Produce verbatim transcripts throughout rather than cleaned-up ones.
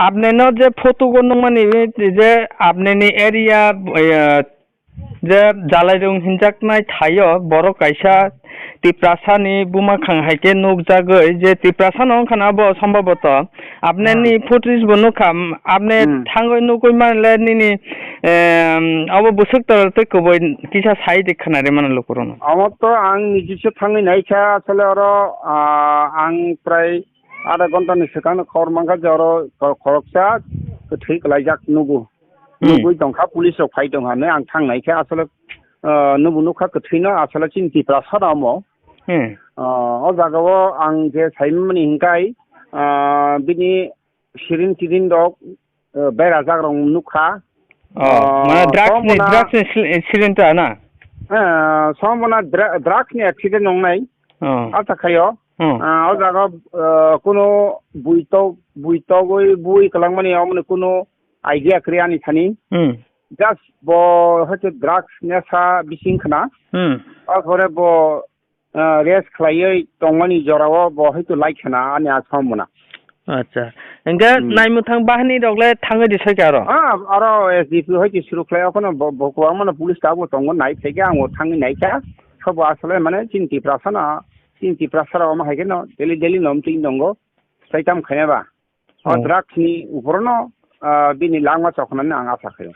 Apni no je photo go nukmani je apni ni area, eh, je Jalairung hinjaknai thaio borok kaisa Tiprasa ni buma khang hai khe nukjagwi je Tiprasa no wngkha na abo sombhoboto apni Hmm. ni footage bo nukha, apni Hmm. thangwi nukwi manle nini, em, abo bwswk tor tei kubui kisa sai di khna ri mano lukurok no. Amo to ang nijisa thangwi naikha asole oro, ah, ang prai Adha ghonta ni swkang no khobor mankha je oro khoroksa kwthwi kwlaijak nugo. Hmm. Nugwi tongkha, police rok phai tongkha hinwi ang thang naikha asole, ah, nubo nukha kwthwi no asole chini Tiprasa no omo. Hmm. Ah, o jaga o ang je saimani hinkhai, ah, bini siring tiring rok, ah, berajak rok nukha. Oh, ah, mane drugs ni, sombona drugs ni sil-, siring ta na? Ah, sombona dra-, drugs ni accident wngnai. Oh. Acha khaio. Hmm. Ah, o jaga, ah, kuno buito-, buitogwi bui kwlangmani omono kuno idea kwrwi ani thani. Hmm. Just bo hoite drugs nesa bising khna. Hmm. Arpore bo, ah, rest khlaiwi tongmani jorao bo hoito lai khna ani a sombona. Acha. Hingke Hmm. naimwthang bahini rok le thangwi di soika aro? Ah, aro S D P hoite suru khlai okhno bo, bo kwbangma no police tabuk tongo nai phaikhe ang o thangwi naikha. Sobo asole mane chini Tiprasa no, chini Tiprasa rok omo hai kheno daily daily nom twi tongo. Sai tam khaina ba. O Oh. drugs ni upor no, ah, bini langma choknani ang acha khaio.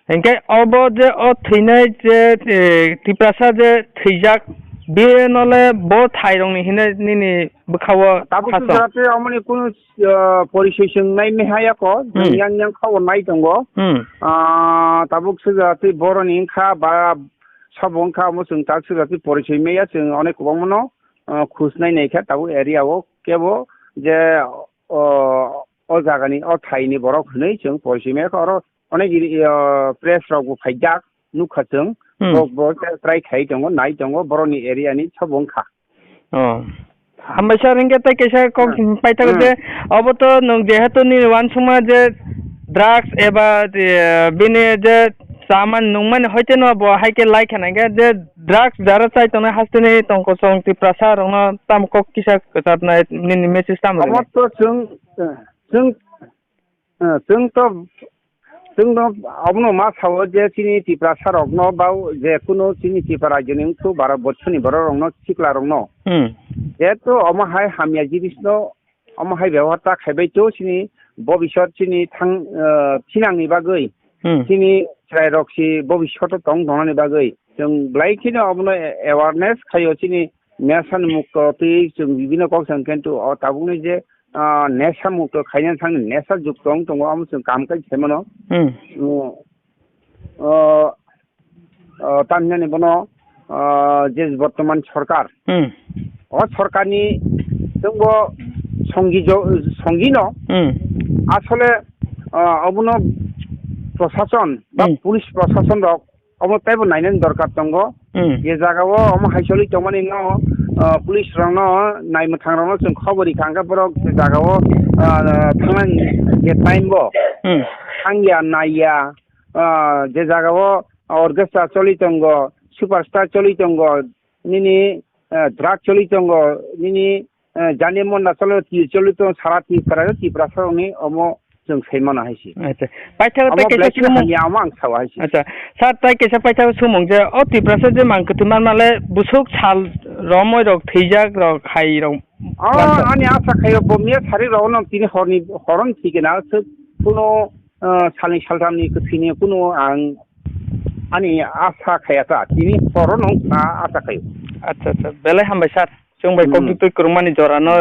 Hinkhe obo je o thwinai je, eh, Tiprasa je thwijak, bino le bo thairokni hinwi nini bwkhao Tabuk khaso. Sujati omoni kunu, ah, porisoi chwng nai mihai ako, Hmm. yang yang khao nai tongo. Hmm. Ah, tabuk sujati boroni wngkha ba sabo wngkha omo chwng tak sujati porisoi maya chwng onek kwbangma no, ah, khus nai naikha tabuk area o kebo je o, o jagani, o thaini borok hwnwi chwng poisimaya khe oro onek iri, o, press rok bo phaijak nukha chwng. Hmm. Bo, bo try khai tongo, nai tongo, borokni area ni sabo wngkha. Oh. Hambai sir, hingke tei kaisa kok Hmm. paithago Hmm. je, obo to nwng jehetu nini uansukma je drugs eba, eh, bini je chaman nungmani hoite no bo hai khe lai khana hingke je drugs jara chai tongnai hasteni tongkosong Tiprasa rokno tamo kok kisa kwcharnai nini message tamo Omo rwnai? To chwng, eh, Chwng, eh, chwng to, chwng no abono ma sao je chini Tiprasa rokno ba je kuno chini Tipra rajyoni wngsu baro bochorni borok rokno sikla rokno. Hmm. Jehetu omo hai hamya jinis no, omo hai bebohar ta khaibai to chini bobisot chini thang, eh, thinangni bagwi. Hmm. Chini chwrai rok si bobisot o tong tongnani bagwi. Chwng belai kheno abono awareness khaio chini Nesa mukto twi chwng bibino kok chwng kintu o tabukni je, ah, nesa mukto khaina thangni nesa jukto wng tongo, omo chwng kam kai saimano. Hmm. O, o, o, tamhinani bono, ah, je bortoman sorkar, Hmm. o sorkarni chwngbo songi jo-, songino Hmm. asole, ah, obono prosason ba Hmm. police prosason rok omo teibo nainani dorkar tongo. Hmm. Je jagao omo hai choli tongmani no, ah, police rokno, naimwthang rokno chwng khobor rikha, hwnkhe borok je jagao, ah, thangnani je time bo Hmm. thangya, naiya, ah, je jagao orchestra choli tongo, superstar choli tongo, nini, ah, drug choli tongo, nini eh, jani mon na cholo ti choli to sara ti para ti para sa ni omo chwng sai mano hai se. Acha. Paithago tei Omo kaisa black sumung. Hamya omo ang sao hai se. Acha. Sir, tei kaisa paithago sumung je o Tiprasa je mang kwtwi man male busuk sal romoi rok thwijak rok hai rok. Oh, ani asa khayo bo miya sari rok no tini horni horon thikena se kuno, eh, salni saltamni kwthwini kuno ang ani asa khaya ta tini horon ang asa khayo. Acha, acha. Belai hambai sir. Chwng bai Hmm. kok twi kwrwngmani jora no